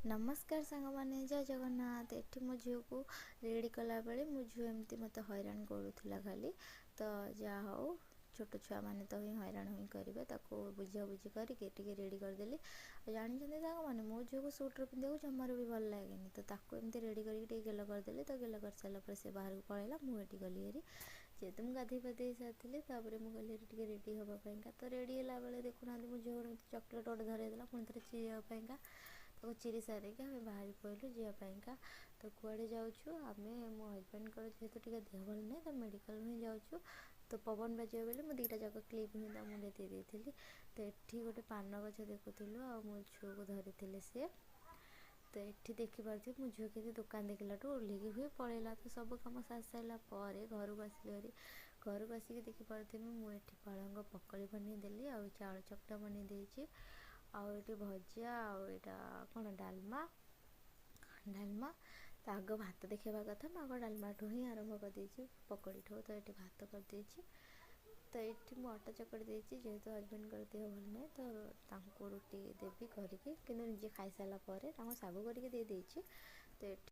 ନମସ୍କାର ସାଙ୍ଗମାନେ, ଜୟ ଜଗନ୍ନାଥ। ଏଠି ମୋ ଝିଅକୁ ରେଡ଼ି କଲାବେଳେ ମୋ ଝିଅ ଏମିତି ମୋତେ ହଇରାଣ କରୁଥିଲା ଖାଲି। ତ ଯାହା ହଉ, ଛୋଟ ଛୁଆମାନେ ତ ହିଁ ହଇରାଣ ହିଁ କରିବେ। ତାକୁ ବୁଝାବୁଝି କରିକି ଟିକେ ରେଡ଼ି କରିଦେଲି। ଆଉ ଜାଣିଛନ୍ତି ସାଙ୍ଗମାନେ, ମୋ ଝିଅକୁ ସୁଇଟର୍ ପିନ୍ଧିବାକୁ ଜମାରୁ ବି ଭଲ ଲାଗେନି। ତ ତାକୁ ଏମିତି ରେଡ଼ି କରିକି ଟିକେ ଗେଲ କରିଦେଲି। ତ ଗେଲ କରିସାରିଲା ପରେ ସେ ବାହାରକୁ ପଳେଇଲା, ମୁଁ ଏଠି ଗଲି ହେରି। ଯେହେତୁ ମୁଁ ଗାଧୋଇ ପାଧେଇ ସାରିଥିଲି, ତାପରେ ମୁଁ ଗଲି ହେରି ଟିକେ ରେଡ଼ି ହେବା ପାଇଁକା। ତ ରେଡ଼ି ହେଲା ବେଳେ ଦେଖୁନାହାନ୍ତି, ମୋ ଝିଅ ଗୋଟେ ଚକୋଲେଟ୍ ଗୋଟେ ଧରେଇଦେଲା ପୁଣି ଥରେ ଚିରିବା ପାଇଁକା। ତାକୁ ଚିରି ସାରିକି ଆମେ ବାହାରି ପଡ଼ିଲୁ ଯିବା ପାଇଁକା। ତ କୁଆଡ଼େ ଯାଉଛୁ ଆମେ? ମୋ ହଜବେଣ୍ଡଙ୍କର ଯେହେତୁ ଟିକେ ଦେହ ଭଲ ନାହିଁ, ତ ମେଡ଼ିକାଲ ହିଁ ଯାଉଛୁ। ତ ପବନ ବାଜିବ ବୋଲି ମୁଁ ଦୁଇଟା ଯାକ କ୍ଲିପ୍ ହିଁ ତା ମୁଣ୍ଡରେ ଦେଇ ଦେଇଥିଲି। ତ ଏଠି ଗୋଟେ ପାନ ଗଛ ଦେଖୁଥିଲୁ, ଆଉ ମୋ ଝିଅକୁ ଧରିଥିଲେ ସିଏ। ତ ଏଠି ଦେଖିପାରୁଥିବେ, ମୋ ଝିଅ କେମିତି ଦୋକାନ ଦେଖିଲାଠୁ ଓହ୍ଲେଇକି ହୁଏ ପଳେଇଲା। ତ ସବୁ କାମ ସାରି ସାରିଲା ପରେ ଘରକୁ ଆସିଲି ଭାରି। ଘରକୁ ଆସିକି ଦେଖିପାରୁଥିବେ, ମୁଁ ଏଠି ପାଳଙ୍ଗ ପକୋଡ଼ି ବନେଇଦେଲି ଆଉ ଚାଉଳ ଚକଟା ବନେଇ ଦେଇଛି, ଆଉ ଏଠି ଭଜା, ଆଉ ଏଇଟା କ'ଣ ଡାଲମା। ଡାଲମା ତ ଆଗ ଭାତ ଦେଖେଇବା କଥା, ମୁଁ ଆଗ ଡାଲମାଠୁ ହିଁ ଆରମ୍ଭ କରିଦେଇଛି ପକୋଡ଼ିଠୁ। ତ ଏଠି ଭାତ କରିଦେଇଛି। ତ ଏଠି ମୁଁ ଅଟା ଚକଟି ଦେଇଛି, ଯେହେତୁ ହଜବେଣ୍ଡଙ୍କର ଦେହ ଭଲ ନାହିଁ, ତ ତାଙ୍କୁ ରୁଟି ଦେବି କରିକି, କିନ୍ତୁ ନିଜେ ଖାଇସାରିଲା ପରେ ତାଙ୍କୁ ଶାଗୁ କରିକି ଦେଇଦେଇଛି। ତ ଏଠି